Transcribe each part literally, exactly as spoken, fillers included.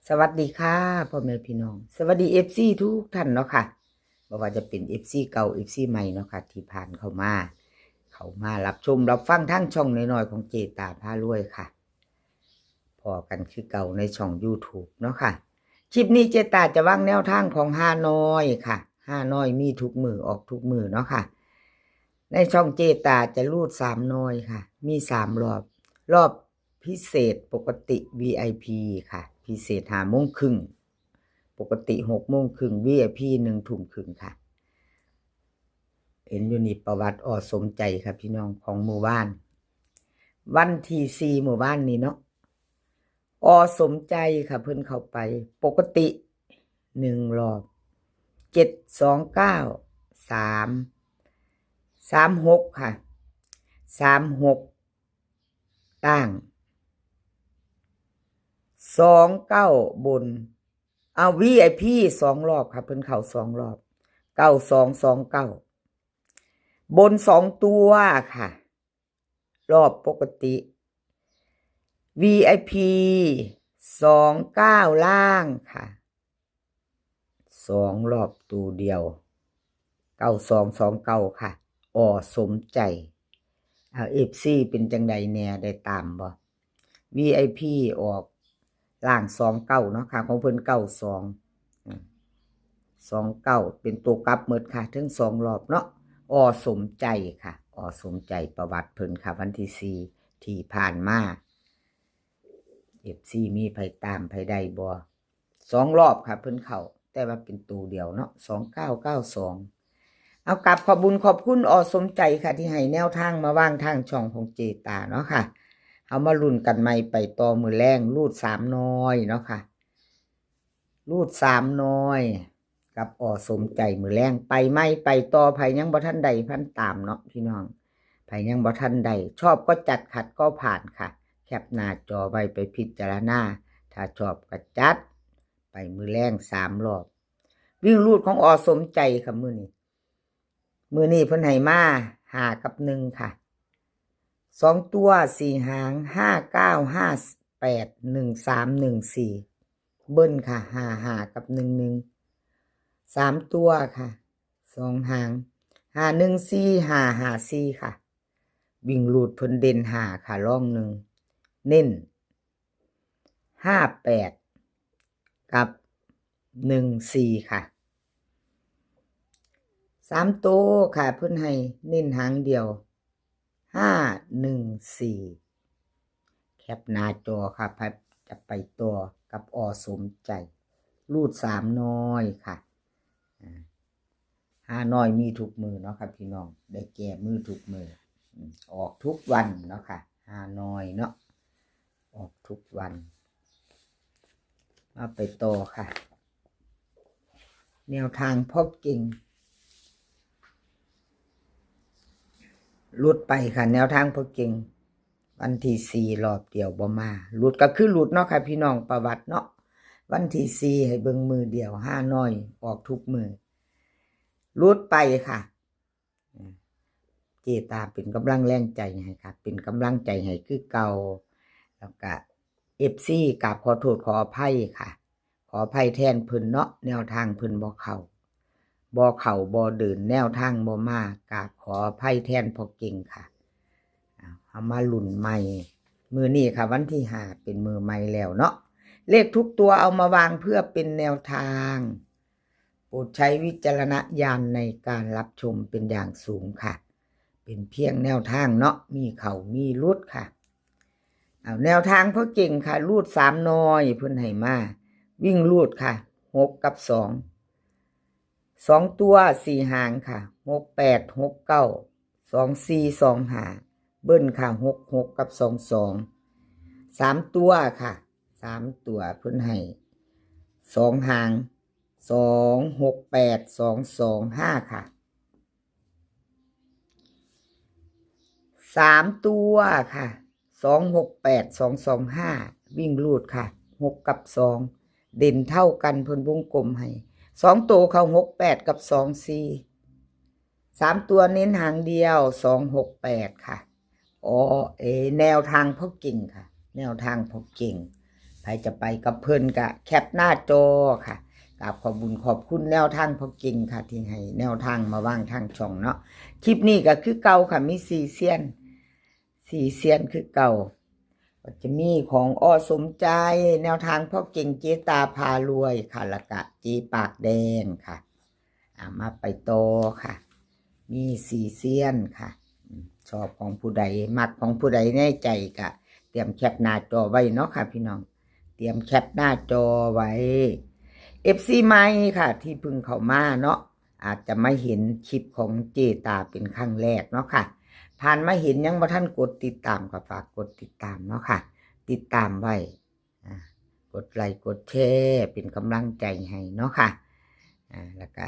สวัสดีค่ะ พ่อแม่พี่น้อง สวัสดีเอฟซีทุกท่านเนาะค่ะ บ่ว่าจะเป็นเอฟซีเก่า เอฟซีใหม่เนาะค่ะ ที่ผ่านเข้ามา เข้ามารับชมรับฟังทางช่องน้อยๆของเจตาพารวยค่ะ พ้อกันคือเก่าในช่อง YouTube เนาะค่ะ คลิปนี้เจตาจะวางแนวทางของฮานอยค่ะ ฮานอยมีทุกมื้อออกทุกมื้อเนาะค่ะ ในช่องเจตาจะรูดสามนอยค่ะ มีสามรอบ รอบพิเศษปกติ วีไอพี ค่ะ พิเศษห้าโมงครึ่ง ปกติหกโมงครึ่ง วีไอพี หนึ่งทุ่มครึ่งค่ะ เห็นอยู่นี่ประวัติอ.สมใจค่ะพี่น้อง ของมื้อวาน วันที่สี่มื้อวานนี่เนาะ อ.สมใจค่ะ เพิ่นเข้าไปปกติหนึ่งรอบ เจ็ดสองเก้า สาม สามหกค่ะ สามหก ล่าง สองเก้า บน เอา วีไอพี สองรอบค่ะ เพิ่นเข้าสองรอบ เก้าสอง สองเก้า บนสองตัวค่ะ รอบปกติ วีไอพี สองเก้า ล่างค่ะ สองรอบตัวเดียว เก้าสอง สองเก้า ค่ะ อ.สมใจ เอา เอฟซี เป็นจังใดแน่ ได้ตามบ่ วีไอพี ออกล่างสองเก้าเนาะค่ะ ของเพิ่นเก้าสอง อืม สองเก้า เป็นตัวกลับหมดค่ะ ทั้งสองรอบเนาะ อ.สมใจค่ะ อ.สมใจประวัติเพิ่นค่ะ วันที่สี่ที่ผ่านมา เอฟซี มีไผตามไผได้บ่ สองรอบค่ะ เพิ่นเข้า แต่ว่าเป็นตัวเดียวเนาะ สองเก้า เก้าสอง เอากราบขอบบุญขอบคุณ อ.สมใจค่ะ ที่ให้แนวทางมาวางทางช่องของเจตาเนาะค่ะ เอามาลุ้นกันใหม่ไปต่อมื้อแลง รูดสามนอยเนาะค่ะ รูดสามนอย กับ อ.สมใจ มื้อแลง ไปใหม่ไปต่อ ไผยังบ่ทันได้พันตามเนาะพี่น้อง ไผยังบ่ทันได้ ชอบก็จัด ขัดก็ผ่านค่ะ แคปหน้าจอไว้ไปพิจารณา ถ้าชอบก็จัด ไปมื้อแลงสามรอบ วิ่งรูดของ อ.สมใจค่ะ มื้อนี้ มื้อนี้เพิ่นให้มาห้ากับหนึ่งค่ะ สองตัวสี่หาง ห้าเก้า ห้าแปด หนึ่งสาม หนึ่งสี่ เบิ้ลค่ะ ห้าห้า กับ หนึ่งหนึ่ง สามตัวค่ะ สองหาง ห้าหนึ่งสี่ ห้าห้าสี่ ค่ะ วิ่งรูดเพิ่นเด่นห้าค่ะ รองหนึ่ง เน้น ห้าแปด กับ หนึ่งสี่ ค่ะ สามตัวค่ะ เพิ่นให้เน้นหางเดียว ห้าหนึ่งสี่ แคปหน้าจอค่ะ พัดจะไปต่อกับ อ.สมใจ รูดสามนอยค่ะ อ่า ฮานอยมีทุกมื้อเนาะค่ะพี่น้อง ได้แก้มือทุกมื้อ อืม ออกทุกวันเนาะค่ะ ฮานอยเนาะ ออกทุกวัน มาไปต่อค่ะ แนวทางพ่อเก่ง หลุดไปค่ะ แนวทางพ่อเก่ง วันที่สี่รอบเดียวบ่มา หลุดก็คือหลุดเนาะค่ะพี่น้อง ประวัติเนาะ วันที่สี่ให้เบิ่งมื้อเดียว ฮานอยออกทุกมื้อ หลุดไปค่ะ เจตาเป็นกำลังแรงใจให้ค่ะ เป็นกำลังใจให้คือเก่า แล้วก็ เอฟซี กราบขอโทษขออภัยค่ะ ขออภัยแทนเพิ่นเนาะ แนวทางเพิ่นบ่เข้า บ่เข้าบ่เดิน แนวทางบ่มา กราบขออภัยแทนพ่อเก่งค่ะ เอา เอามาลุ้นใหม่ มื้อนี้ค่ะ วันที่ห้า เป็นมื้อใหม่แล้วเนาะ เลขทุกตัวเอามาวางเพื่อเป็นแนวทาง โปรดใช้วิจารณญาณในการรับชมเป็นอย่างสูงค่ะ เป็นเพียงแนวทางเนาะ มีเข้ามีหลุดค่ะ เอาแนวทางพ่อเก่งค่ะ รูดสามนอย เพิ่นให้มา วิ่งรูดค่ะ หกกับสอง สองตัวสี่หางค่ะ หกแปด หกเก้า สองสี่ สองห้า เบิ้ลค่ะ หกหก กับ สองสอง สามตัวค่ะ สามตัวเพิ่นให้ สองหาง สองหกแปด สองสองห้า ค่ะ สามตัวค่ะ สองหกแปด สองสองห้า วิ่งรูดค่ะ หกกับสอง เด่นเท่ากันเพิ่นวงกลมให้ สองตัวเข้า หกแปด กับ สองสี่ สามตัวเน้นหางเดียว สองหกแปด ค่ะ อ๋อ เอ แนวทางพ่อเก่งค่ะ แนวทางพ่อเก่ง ใครจะไปกับเพิ่นก็แคปหน้าจอค่ะ กราบขอบบุญขอบคุณแนวทางพ่อเก่งค่ะ ที่ให้แนวทางมาวางทางช่องเนาะ คลิปนี้ก็คือเก่าค่ะ มีสี่เซียน สี่เซียนคือเก่า ก็จะมีของอ.สมใจ แนวทางพ่อเก่ง เจ๊ตาพารวยค่ะ แล้วก็เจ๊ปากแดงค่ะ อ่า มาไปต่อค่ะ มีสี่เซียนค่ะ อืม ชอบของผู้ใด มักของผู้ใดในใจก็เตรียมแคปหน้าจอไว้เนาะค่ะพี่น้อง เตรียมแคปหน้าจอไว้ เอฟซี ใหม่ค่ะ ที่เพิ่งเข้ามาเนาะ อาจจะมาเห็นคลิปของเจ๊ตาเป็นครั้งแรกเนาะค่ะ ผ่านมาเห็นยังบ่ทันกดติดตามก็ฝากกดติดตามเนาะค่ะ ติดตามไว้ อ่า กดไลค์กดแชร์เป็นกำลังใจให้เนาะค่ะ อ่า แล้วก็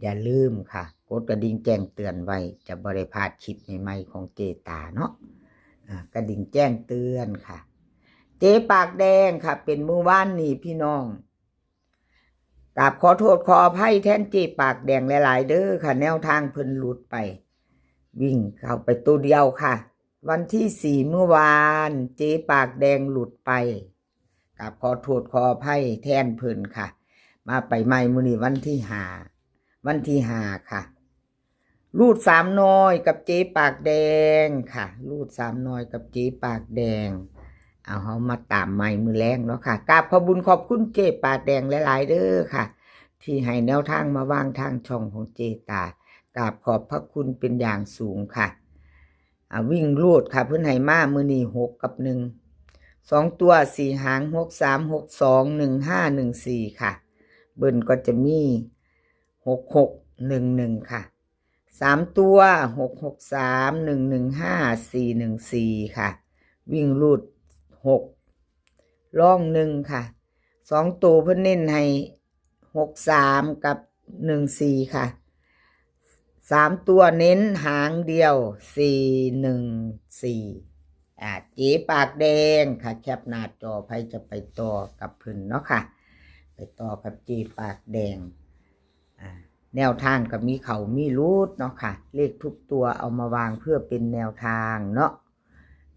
อย่าลืมค่ะ กดกระดิ่งแจ้งเตือนไว้ จะบ่ได้พลาดคลิปใหม่ๆของเจ๊ตาเนาะ อ่า กระดิ่งแจ้งเตือนค่ะ เจ๊ปากแดงค่ะ เป็นมื้อวานนี้พี่น้อง กราบขอโทษขออภัยแทนเจ๊ปากแดงหลายๆเด้อค่ะ แนวทางเพิ่นหลุดไป วิ่งเข้าไปตัวเดียวค่ะ วันที่สี่มื้อวาน เจ๊ปากแดงหลุดไป กราบขอโทษขออภัยแทนเพิ่นค่ะ มาไปใหม่มื้อนี้วันที่ห้า วันที่ห้าค่ะ รูดสามหน่อยกับเจ๊ปากแดงค่ะ รูดสามหน่อยกับเจ๊ปากแดง เอาเฮามาตามใหม่มื้อแลงเนาะค่ะ กราบขอบบุญขอบคุณเจ๊ปากแดงหลายๆเด้อค่ะ ที่ให้แนวทางมาวางทางช่องของเจ๊ตา กราบขอบพระคุณเป็นอย่างสูงค่ะ อ่า วิ่งรูดค่ะ เพิ่นให้มามื้อนี้หกกับหนึ่ง สองตัวสี่หาง หกสาม หกสอง หนึ่งห้า หนึ่งสี่ค่ะ เบิ้ลก็จะมี หกหก หนึ่งหนึ่งค่ะ สามตัว หกหกสาม หนึ่งหนึ่งห้า สี่หนึ่งสี่ค่ะ วิ่งรูดหก ล่องหนึ่งค่ะ สองตัวเพิ่นเน้นให้ หกสาม กับ หนึ่งสี่ค่ะ สามตัวเน้นหางเดียว สี่หนึ่งสี่ อ่า เจ๊ปากแดงค่ะ แคปหน้าจอ ไผจะไปต่อกับเพิ่นเนาะค่ะ ไปต่อกับเจ๊ปากแดง อ่า แนวทางก็มีเข้ามีหลุดเนาะค่ะ เลขทุกตัวเอามาวางเพื่อเป็นแนวทางเนาะ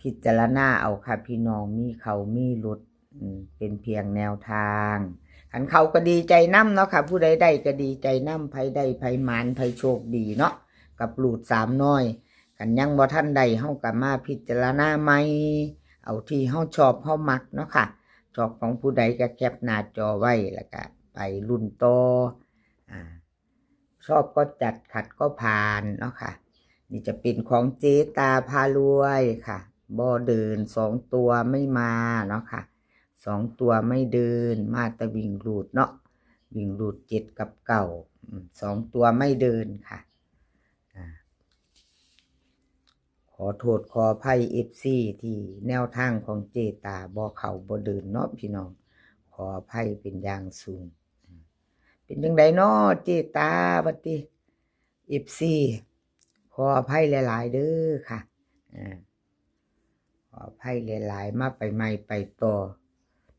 พิจารณาเอาค่ะพี่น้อง มีเข้ามีหลุด อืม เป็นเพียงแนวทาง คันเข้าก็ดีใจนำเนาะค่ะ ผู้ใดได้ก็ดีใจนำ ไผได้ไผหมาน ไผโชคดีเนาะ กับรูดสามหน่อย คันยังบ่ทันได้ เฮาก็มาพิจารณาใหม่ เอาที่เฮาชอบเฮามักเนาะค่ะ ชอบของผู้ใดก็แคปหน้าจอไว้ แล้วก็ไปลุ้นต่อ อ่า ชอบก็จัด ขัดก็ผ่านเนาะค่ะ นี่จะเป็นของเจ๊ตาพารวยค่ะ บ่เดิน สองตัวไม่มาเนาะค่ะ สองตัวไม่เดิน มาแต่วิ่งรูดเนาะ วิ่งรูดเจ็ดกับเก้า อืม สองตัวไม่เดินค่ะ อ่า ขอโทษขออภัย เอฟซี ที่แนวทางของเจ๊ตาบ่เข้าบ่เดินเนาะพี่น้อง ขออภัยเป็นอย่างสูง เป็นจั่งใดน้อเจ๊ตา บัดนี้ เอฟซี ขออภัยหลายๆเด้อค่ะ อ่า ขออภัยหลายๆ มาไปใหม่ไปต่อ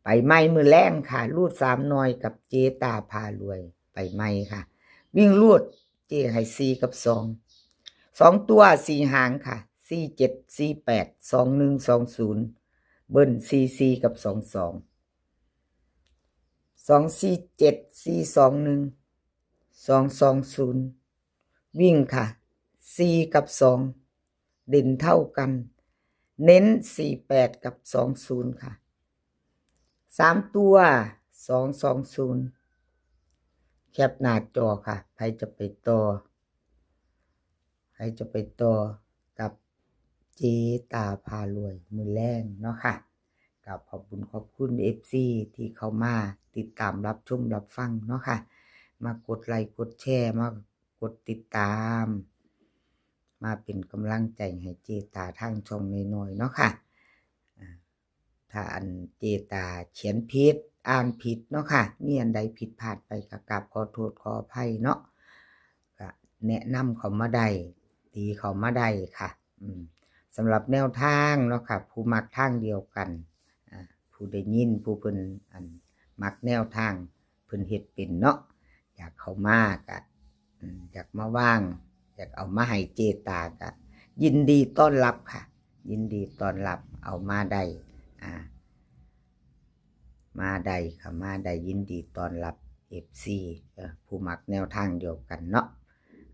ไปใหม่มื้อแลงค่ะ รูดสามหน่อยกับเจ๊ตาพารวย ไปใหม่ค่ะ วิ่งรูดเจ๊ให้สี่กับสอง สองตัวสี่หางค่ะ สี่เจ็ด สี่แปด สองหนึ่ง สองศูนย์ เบิ้ล สี่สี่ กับ สองสอง สองสี่เจ็ด สี่สองหนึ่ง สองสองศูนย์ วิ่งค่ะ สี่กับสอง เด่นเท่ากัน เน้น สี่แปด กับ สองศูนย์ ค่ะ สามตัว สองสองศูนย์ แคปหน้าจอค่ะ ไผจะไปต่อ ไผจะไปต่อกับเจ๊ตาพารวยมื้อแลงเนาะค่ะ กราบขอบคุณขอบคุณ เอฟซี ที่เข้ามาติดตามรับชมรับฟังเนาะค่ะ มากดไลค์กดแชร์ มากดติดตาม มาเป็นกำลังใจให้เจ๊ตาทางช่องน้อยๆเนาะค่ะ อ่า ถ้าอันเจ๊ตาเขียนผิด อ่านผิดเนาะค่ะ มีอันใดผิดพลาดไปก็กราบขอโทษขออภัยเนาะ ก็แนะนำเข้ามาได้ ตีเข้ามาได้ค่ะ อืม สำหรับแนวทางเนาะค่ะ ผู้มักทางเดียวกัน อ่า ผู้ได้ยิน ผู้เพิ่นอันมักแนวทาง เพิ่นเฮ็ดเป็นเนาะ อยากเข้ามาก็ อืม อยากมาวาง อยากเอามาให้เจ๊ตาก็ ยินดีต้อนรับค่ะ ยินดีต้อนรับ เอามาได้ อ่า มาได้ค่ะ มาได้ ยินดีต้อนรับ เอฟซี เอ่อผู้มักแนวทางเดียวกันเนาะ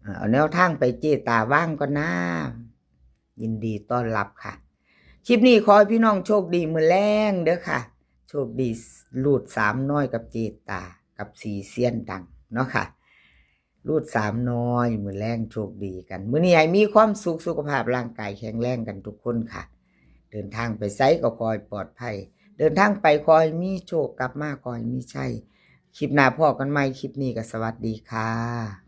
เอ่อเอาแนวทางไปเจตาว่างก่อนนะ ยินดีต้อนรับค่ะ คลิปนี้ขอให้พี่น้องโชคดีมื้อแลงเด้อค่ะ โชคดี รูดสามน้อยกับเจตา กับสี่เซียนดังเนาะค่ะ รูดสามน้อย มื้อแลงโชคดีกัน มื้อนี้ให้มีความสุข สุขภาพร่างกายแข็งแรงกันทุกคนค่ะ เดินทางไปไสก็ขอให้ปลอดภัย เดินทางไปขอให้มีโชค กลับมาขอให้มีชัย คลิปหน้าพ้อกันใหม่ คลิปนี้ก็สวัสดีค่ะ